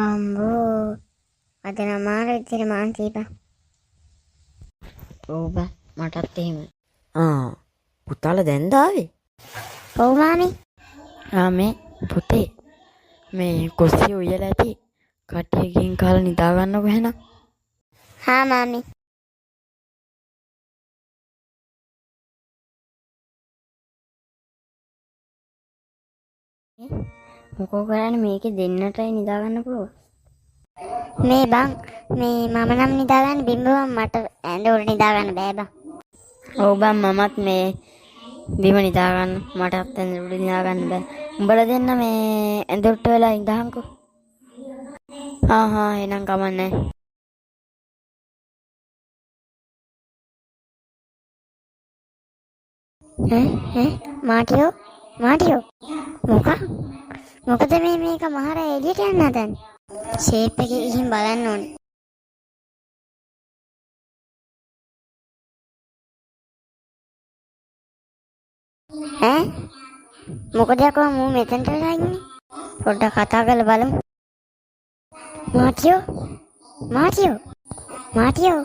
අම්බෝ අද නම් මාර විදියට මහන්සියි බං. ඔව් බං මටත් එහෙම. ආ පුතාලා දැන්ද ආවේ? ඔව් මාමේ. ආ මේ පුතේ මේ කොස්සිය උයලා ඇති. කට්ටිය ගිහින් කාලා නිදා ගන්නකො එහෙනම්. හා මාමේ. මොකෝ කරන්නේ මේකේ දෙන්නටයි නිදා ගන්න පුළුවන්. මේ බං මේ මම නම් නිදා ගන්න බිම්බ බං මට ඇඳ උඩ නිදා ගන්න බෑ බං. ඔව් බං මමත් මේ බිම නිදා ගන්න මටත් ඇඳ උඩ නිදා ගන්න බෑ. උඹලා දෙන්න මේ ඇඳ උඩට වෙලා ඉඳහන්කෝ. හා හා එහෙනම් කමන්නේ. ඈ ඈ මාටියෝ මාටියෝ මොකක් මොකද මේ මේක මහර එළියට යන්න හදන්නේ? ෂේප් එකේ ගිහින් බලන්න ඕනේ. ඈ මොකද යකෝ මූ මෙතනට වෙලා ඉන්නේ? පොඩ්ඩක් කතා කරලා බලමු. මාටියෝ මාටියෝ මාටියෝ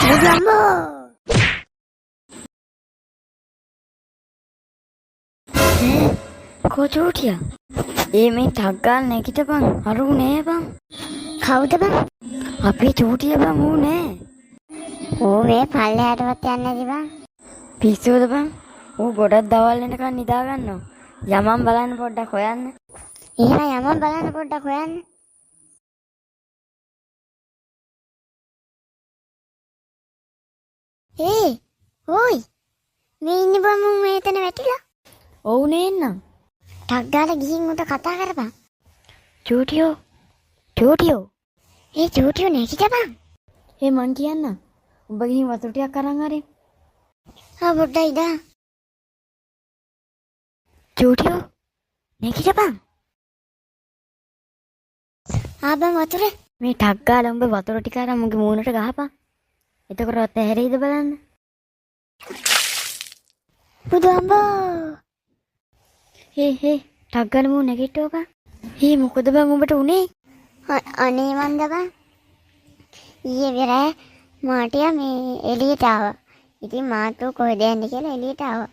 බුදම්බෝ කෝ චූටියා? ඒ මේ ටක් ගාලා නැගිටපන්. අරූ නෑ බං. කවුද බං? අපේ චූටිය බං ඌ නෑ. ඌ මේ පල්ලෙහාටවත් යන්නේ නැති බං. පිස්සුවද බං? ඌ ගොඩක් දවල් වෙනකන් නිදා ගන්නවා. යමන් බලන්න පොඩ්ඩක් හොයන්න. එහෙනම් යමන් බලන්න පොඩ්ඩක් හොයන්න. ඒ ඕයි මේ ඉන්නේ බං මුන් මෙතන වැටිලා. ඔව් නේන්නම්. ටක් ගාලා ගිහින් උන්ට කතා කරපන්. චූටියෝ චූටියෝ ඒ චූටියෝ නැගිටපන්. ඒ මං කියන්නම්. උඹ ගිහින් වතුර ටිකක් අරන් ආරෙන්. ආ පොඩ්ඩක් ඉඳන්. චූටියෝ නැගිටපන්. ආ බං වතුර. මේ ටක් ගාලා උඹ වතුර ටික අරන් මුගේ මූණට ගහපන්. එතකොට ඔත් ඇහැරෙයිද බලන්න. බුදු අම්බෝ. හේ හේ ටක් ගාලා මූ නැගිට්ටෝ බං. හේ මොකද බං උඹට උනේ? අනේ මන්ද බං. ඊයේ වෙරෑ මාටියා මේ එළියට ආවා. ඉතින් මාත් ඌ කොහෙද යන්නේ කියලා එළියට ආවා.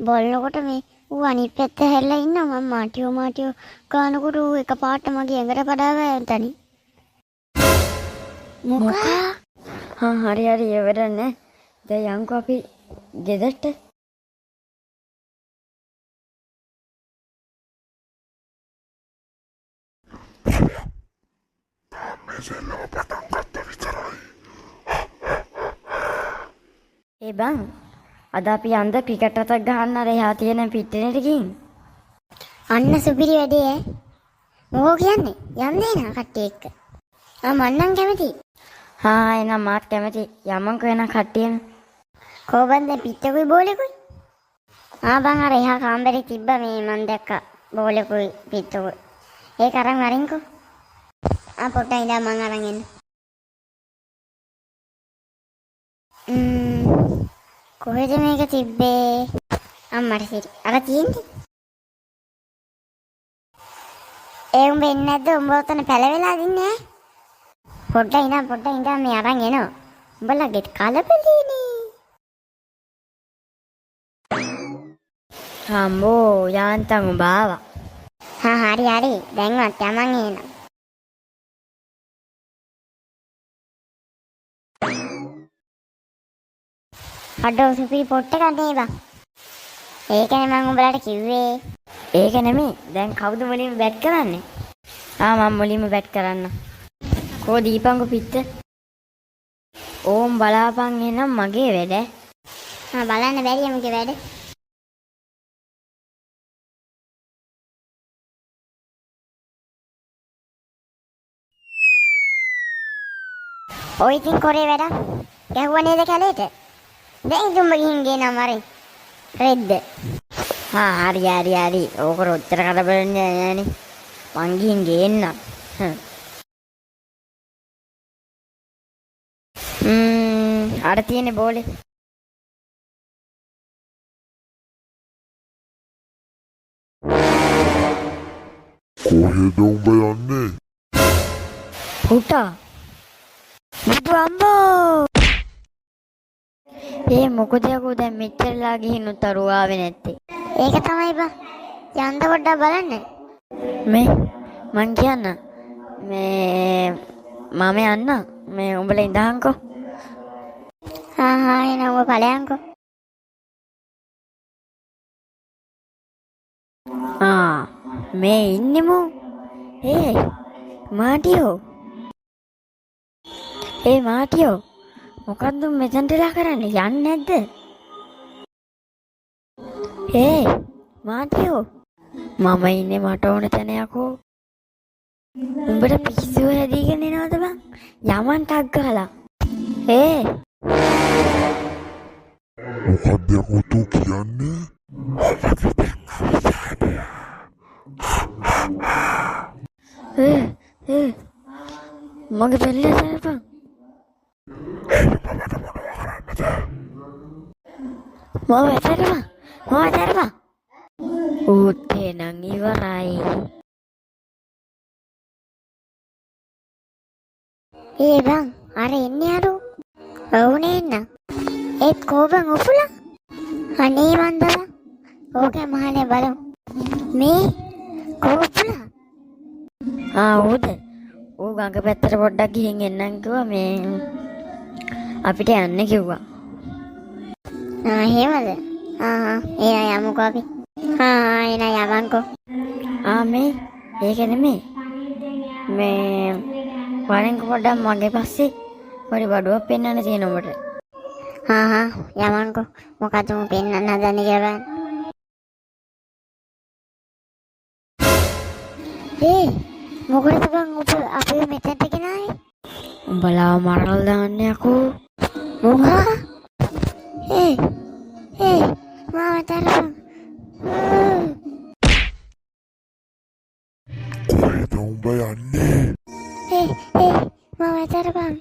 බලනකොට මේ ඌ අනිත් පැත්ත හැරිලා ඉන්නවා. මං මාටියෝ මාටියෝ ගානකොට ඌ එකපාරට මගේ ඇඟට පඩාව ඇන්තනි. මොකා? හා හරි හරි ඒ වැඩක් නෑ. දැන් යන්කෝ අපි ගෙදරට. මේ සෙල්ලම පටන් ගත්ත විතරයි. ඒ බං අද අපි යන්ද ක්‍රිකට් රථක් ගහන්න අර එහා තියෙන පිට්ටනියට ගිහින්. අන්න සුපිරි වැඩේ ඈ. මොකෝ කියන්නේ? යන්න එන කට්ටිය එක්ක. ආ මං නම් කැමතියි. හා එහෙනම් මාත් කැමති. යමන්කෝ එහෙනම් කට්ටියම. කෝ බං දැන් පිට්ටකුයි බෝලෙකුයි? ආ බං අර එහා කාමරේ තිබ්බ මේ මං දැක්කා බෝලෙකුයි පිට්ටකුයි. ඒක අරන් අරින්කෝ. ආ පොඩ්ඩක් ඉඳන් මං අරන් එන්න. කොහෙද මේක තිබ්බේ? අම්මට සිරි. අර තියෙන්නේ. ඒ උඹ එන්නේ නැද්ද? උඹ ඔතන පැලවෙලා ඉන්නේ ඈ? පොඩ්ඩක් ඉඳන් පොඩ්ඩක් ඉඳන් මේ අරන් එනවා. උඹලගේ කලබලේනේ. අම්බෝ යාන්තම් උඹ ආවා. හා හරි හරි. දැන්වත් යමන් එහෙනම්. අඩෝ සුපිරි පොට් එකක් නේ බං. ඒකනේ මං උඹලට කිව්වේ. ඒක නෙමෙයි. දැන් කවුද මුලින්ම බැට් කරන්නේ? ආ මං මුලින්ම බැට් කරන්න. කෝ දීපන්කෝ පිට. ඕම් බලාපන් එහෙනම් මගේ වැඩ. ආ බලන්න බැරිය මුගේ වැඩ. ඔය ඉතින් කොරේ වැඩක්. ගැහුවා නේද කැලේට? දැන් ඉතින් උඹ ගිහින් ගේනවා මරේ. රෙද්ද. හා හරි හරි හරි. ඕක ඔච්චර කලබල වෙන්නේ නෑනේ. මං ගිහින් ගේන්නම්. අර තියෙන බෝලේ. කොහෙද උඹ යන්නේ? පුතා බුදු අම්බෝ. ඒ මොකද යකෝ දැන් මෙච්චරලා ගිහිනුත් අර ආවේ නැත්තේ? ඒක තමයි බං. යන්න පොඩ්ඩක් බලන්න. මේ මං කියන්න මේ මම යන්න මේ උඹලා ඉඳහන්කෝ. හා හා, එහෙනම් ඔබ ඵලයන්කෝ. ආ මේ ඉන්නෙමු. ඒ මාටියෝ, ඒ මාටියෝ, මොකද්ද මෙතනට වෙලා කරන්නේ? යන්නේ නැද්ද? ඒ මාටියෝ, මම ඉන්නේ මට ඕන තැන යකෝ. උඹට පිස්සු හැදීගෙන එනවද බං? යමන් ටක් ගහලා. ඒ මොකද්ද යකෝ තෝ කියන්නේ? ඒ ඒ මගේ බෙල්ල සරපන්. මම වැටරපන්, මම වැටරපන්. ඌත් එහෙනම් ඉවරයි. ඒ බං අර එන්නේ අරු. ඔව්නේ එන්න. ඒත් කෝ බං උපුලා? අනේ මන්ද බං. ඕකේ මහලේ බලමු. මේ කෝ උපුලා? ආ ඌද? ඌ ගඟ පැත්තට පොඩ්ඩක් ගිහින් එන්නම් කිව්වා, මේ අපිට යන්න කිව්වා. ආ එහෙමද? ආ ආ එහෙනම් යමුකෝ අපි. ආ ආ එහෙනම් යමන්කෝ. ආ මේ ඒක නෙමෙයි. මේ වරෙන්කෝ පොඩ්ඩක් මගේ පස්සේ පොඩි බඩුවක් පෙන්වන්න තියෙන උඹට. හා හා යමන්කෝ. මොකද්ද මු පෙන්වන්න හදන්නේ කියලා බලන්න. ඒ මොකටද බං ඔබ අපිව මෙතනට ගෙනාවේ? උඹලාව මරලා දාන්න යකෝ. මොකා? ඒ ඒ මාව තරපන්. කොහෙද උඹ යන්නේ? ඒ ඒ මාව තරපන්.